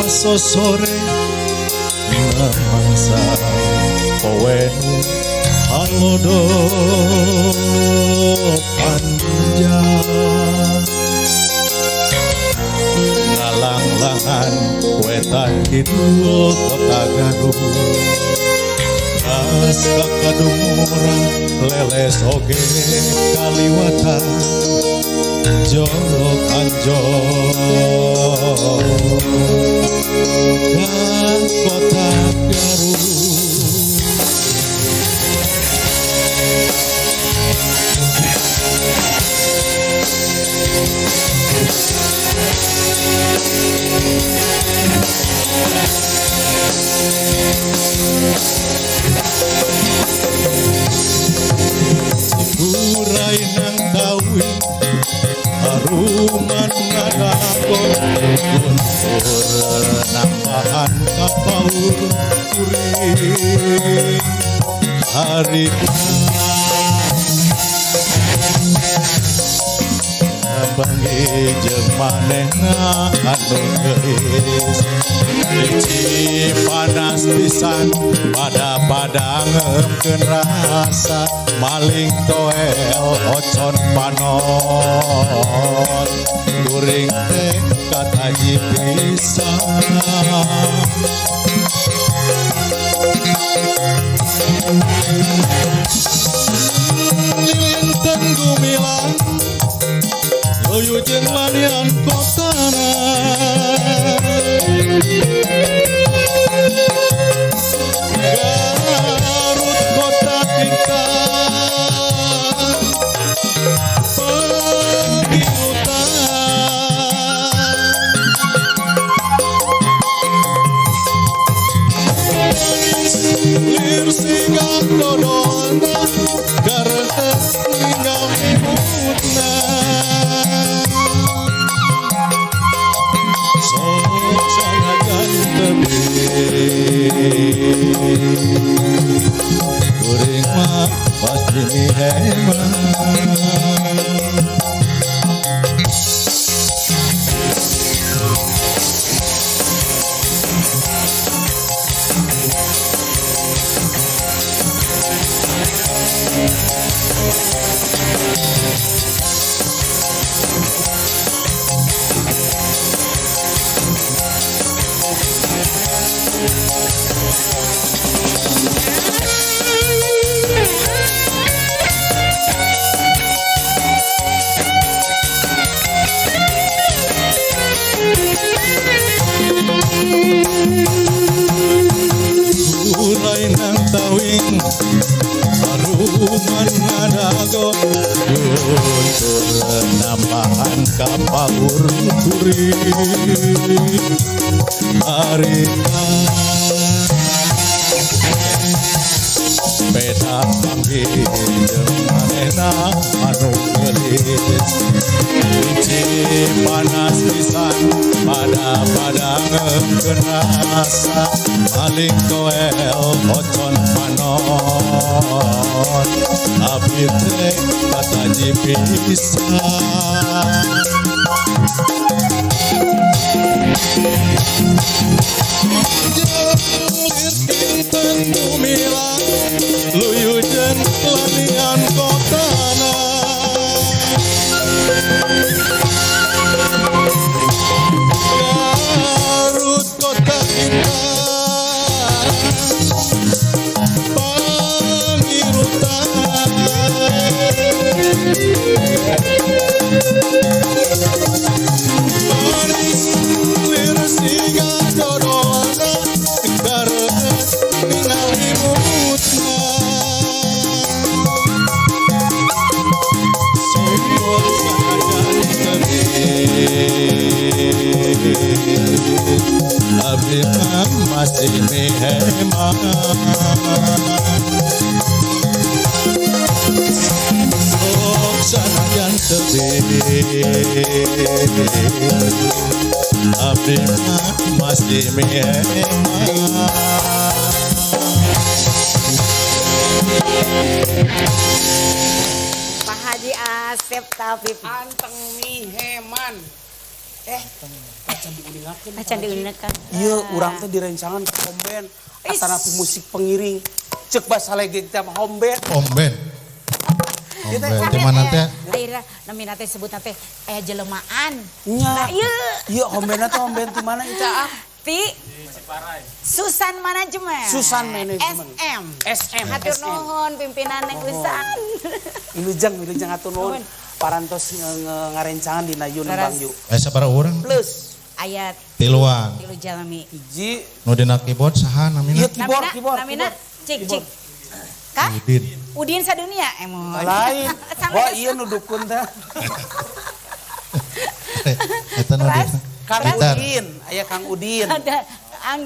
Sosore mangsa poe nu halodo panjang ngalanglangan wetan kidul kota Garut ras ka kadungora leles oge kaliwatan jorok anjor ka kota Garut. Cikuray nang tawi haruman ngadako guntur nambahan kapaur kuring harita bangi jeung manehna anu geulis Ici panas pisan pada padangemkeun rasa maling toel ocon panon kuring teh kataji pisan. Linten gumilang luyu jeung lanian kotana Garut kota kita pagiutan lir siga dodona gareut ninggal imutna. Kuring mah pasti miheman. Kuray nang tawing haruman ngadago guntur nambahan kapaur kuring harita beda panggih jeung manehna anu geulis Ici panas pisan pada padangemkeun rasa maling toel ocon panon abdi teh kataji pisan. Jeung lir kinten gumilang luyu jeung lanian kotana Garut kota kita pangirutan manis lir siga dodona gareut ningal imutna sok sanajan tebih abdi mah masih miheman. Sok sanajan tebih abdi mah masih miheman. Pak Haji Asep Tafif Anteng miheman. Acan diuningakeun. Acan diuningakeun. Iya, urang teh direncangan ke home band. Atanapi musik pengiring. Cek basa lege teh mah home band. Home band. Home band. Di mana teh? Akhirnya namina teh sebut teh aya jelemaan. Nya. Nah, ieu. Iya, home band teh home band di mana itu ah? Ti Susan Manajemen. Susan Manajemen. SM. SM. Hatur SM. nuhun pimpinan Neng Usan. Wilujeng, wilujeng hatur nuhun. Parantos ngarencangan dina Yu Nembang Yu. Eh sabaraha urang? Plus Ayat Tiluan. tilu jalmi. hiji Nu dina keyboard saha namina? Iya keyboard, Namina, keyboard, namina, keyboard. cik cik. Kah? Udin. Udin sadunia emon. Lain. Sampai Wah, iya nu dukun teh. Eta nu Terus? dina. Kang Gitar. Udin, aya Kang Udin. Ada ang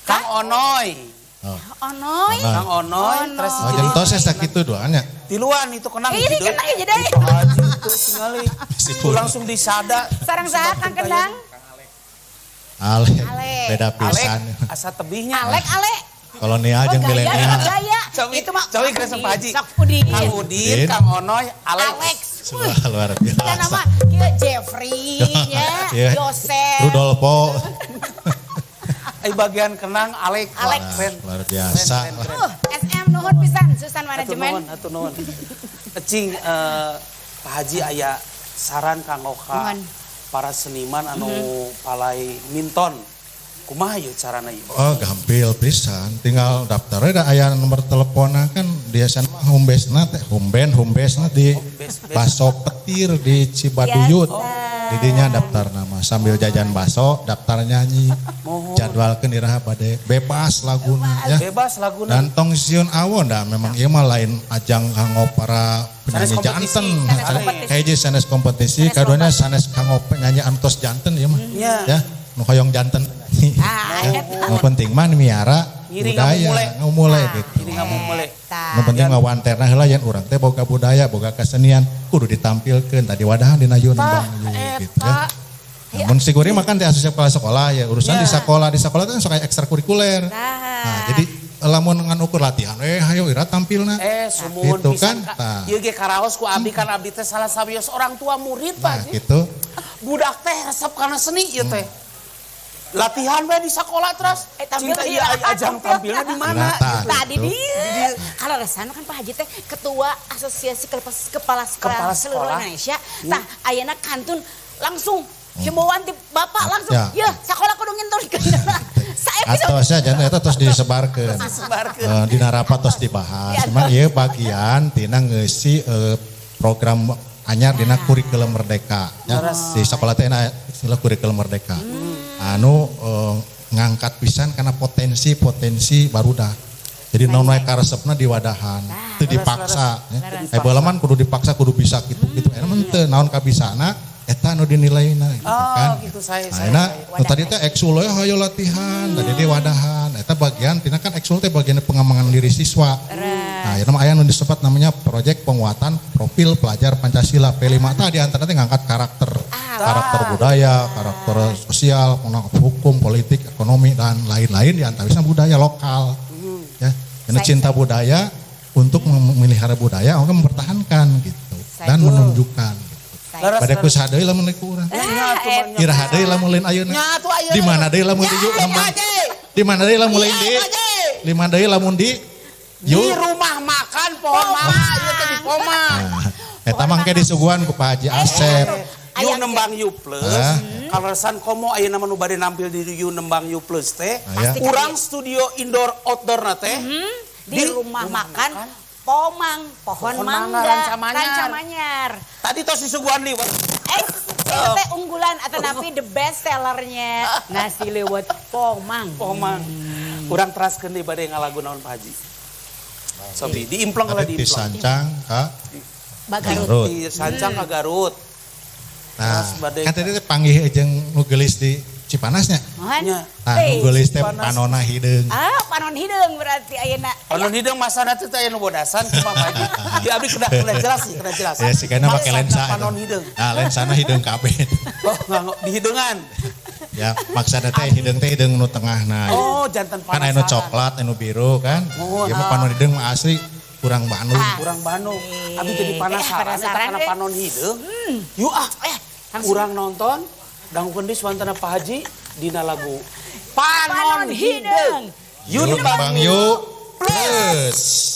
Kang Onoy. Oh. Onoy. Onoy. Kang Onoy, terus Oh, jentos ya sakitu doanya. Tiluan itu kenang. Ini gitu. kenang ya jadi. Pak Haji itu tingali. Si Itu langsung disada. Sarang saha Kang Kendang? Alek. Alek. Beda Alek, pisan. asa tebihnya. Alek Ale. Kolonial Oh, jeung gaya, milenial. gaya. Cobi, Itu mah cobi kena sama Pak Haji. Sok Udin. Kang Udin, Udin. Kang Onoy, Alex. Alex. Wah, luar biasa. Dan nama kieu Jeffrey nya, Iya. Joseph. Rudolfo. Ai bagian kenang Alex. Alex. Keren. Luar biasa. Keren, keren, keren. SM nuhun pisan Susan Hatur Manajemen. nuhun, hatur nuhun. Cing, Pak Haji aya saran kanggo ka Nuhun. para seniman anu palai minton. Kumaha ieu carana ieu? Oh, gampil pisan. Tinggal daftar we da aya nomor teleponnya kan biasana mah home base-na teh, home band, home base-na di base, base. Baso Petir di Cibaduyut. Biasa. Didinya daftar nama sambil jajan baso, daftar nyanyi. Mohon. Jadwalkeun iraha bade bebas laguna ya. Bebas laguna. Dan tong sieun awon dah memang ieu mah lain ajang kanggo para penyanyi Sanes kompetisi. janten. Sanes kompetisi. Hiji sanes kompetisi, Sanes kaduanya sanes kanggo penyanyi antos janten ieu mah. Nya. Ya, nu hoyong janten. Ah, Ya, nu penting mah miara Ngiring budaya, ngamumule. ngamumule gitu. Ini ngamumule. Eta. Nu penting mah wanterna heula yen urang teh boga budaya, boga kesenian, kudu ditampilkeun tadi wadahan dina Yu Nembang Yu gitu ya. Namun si kuring mah kan teh asup sekolah sekolah ya urusan Ya. di sekolah kan sok aya ekstrakurikuler. Nah. Nah, jadi lamun ngan ukur latihan hayo ira tampilna. Sumuhun Gitu pisan kan, ka. tah. Ieu ge karaos ku abdi kan abdi teh salah sawios orang tua murid Pak Nah, Haji. gitu. Budak teh resep kana seni ieu teh. Latihan we di sekolah terus. Tampil Cinta di- ieu ajang tampilnya di mana? Rata. Tadi Gitu. dia. Kalau resan kan Pak Haji teh ketua Asosiasi Kepala Sekolah Kepala seluruh sekolah. Indonesia. Tah ayeuna kantun langsung himbauan ti bapak langsung. Ya. Ya, sekolah kudu nginturkeun. Sae bisa. Atos ya jangan eta tos disebarkeun. Disebarkeun. Dina rapat tos dibahas. Ya. Cuman ieu bagian tina ngeusi program anyar dina kurikulum merdeka. Ya, di sekolah teh aya istilah kurikulum merdeka. Anu ngangkat pisan karena potensi-potensi barudak. Jadi naon wae karesepna diwadahan, teu dipaksa. Ya. Baheula mah kudu dipaksa kudu bisa kitu-kitu. Eta mah teu naon kabisana eta nu dinilaina gitu Oh, kan. gitu, saya- Nah, saya- enak, saya. nu tadi teh eksul we hayo latihan, tadi teh wadahan. Eta bagian tina kan eksul teh bagian pengembangan diri siswa. Nah, ieu mah aya nu disebut namanya proyek penguatan profil pelajar Pancasila P5 tah di antara teh ngangkat karakter. Karakter budaya, karakter sosial, hukum, politik, ekonomi dan lain-lain di antawisna budaya lokal. Ya, karena cinta budaya untuk memelihara budaya, orang mempertahankan gitu dan menunjukkan gitu. Leres, Bade ku saha deui lamun ku urang. Iraha deui lamun lain ayeuna. Nya atuh ayeuna. Di mana deui lamun di yuk nembang. Di mana deui lamun lain di? Di mana deui lamun di? Di Yuk. rumah makan pohon mangga ieu teh di Poma. Nah, eta mah engke disuguhan ku Pak Haji Asep. Yu Nembang Yu Plus. Ah. Kaleresan komo ayeuna mah nu bade nampil di Yu Nembang Yu Plus teh. Ah, ya. Urang studio indoor outdoor na teh. Di rumah makan Pomang, pohon Pohon mangga, mangga, Rancamanyar. Rancamanyar. Tadi tos disuguhan liwet. Itu teh unggulan atau napi the best sellernya nasi liwet Pomang. Pomang. Urang teraskeun deui bade ngalagu naon Pak Haji. Sobi, diimpleng lah Tadi diimpleng. disancang ka Bagarut. Garut. Disancang ka Garut. Nah, Terus bade- kan tadi teh panggih jeung nu geulis di Cipanasnya. Mohon. Nya. Nah, nu Eh, geulis teh Cipanas. panona hideung. Ah, panon hideung berarti ayeuna. Panon hideung masana teh aya nu bodasan kumaha Pak Haji. Di abdi kedah jelas sih, kedah jelas. Ya sigana make Maksudna lensa eta. Panon hideung. Nah, lensana hideung kabeh. Oh, nganggo di hideungan. Ya, maksudna teh hideung teh hideung nu tengahna. Oh, jantan Kan aya nu coklat, aya nu biru kan. Mohon. Ieu mah panon hideung mah asli kurang Bandung. Kurang Bandung. Abdi jadi penasaran eta Penasaran, kana eh. panon hideung. Yuk ah, Langsung. urang nonton. Dangukeun deui suantana Pak Haji dina lagu Panon Panon Hideung. Hideung. Yuk, Bang, yuk. Plus.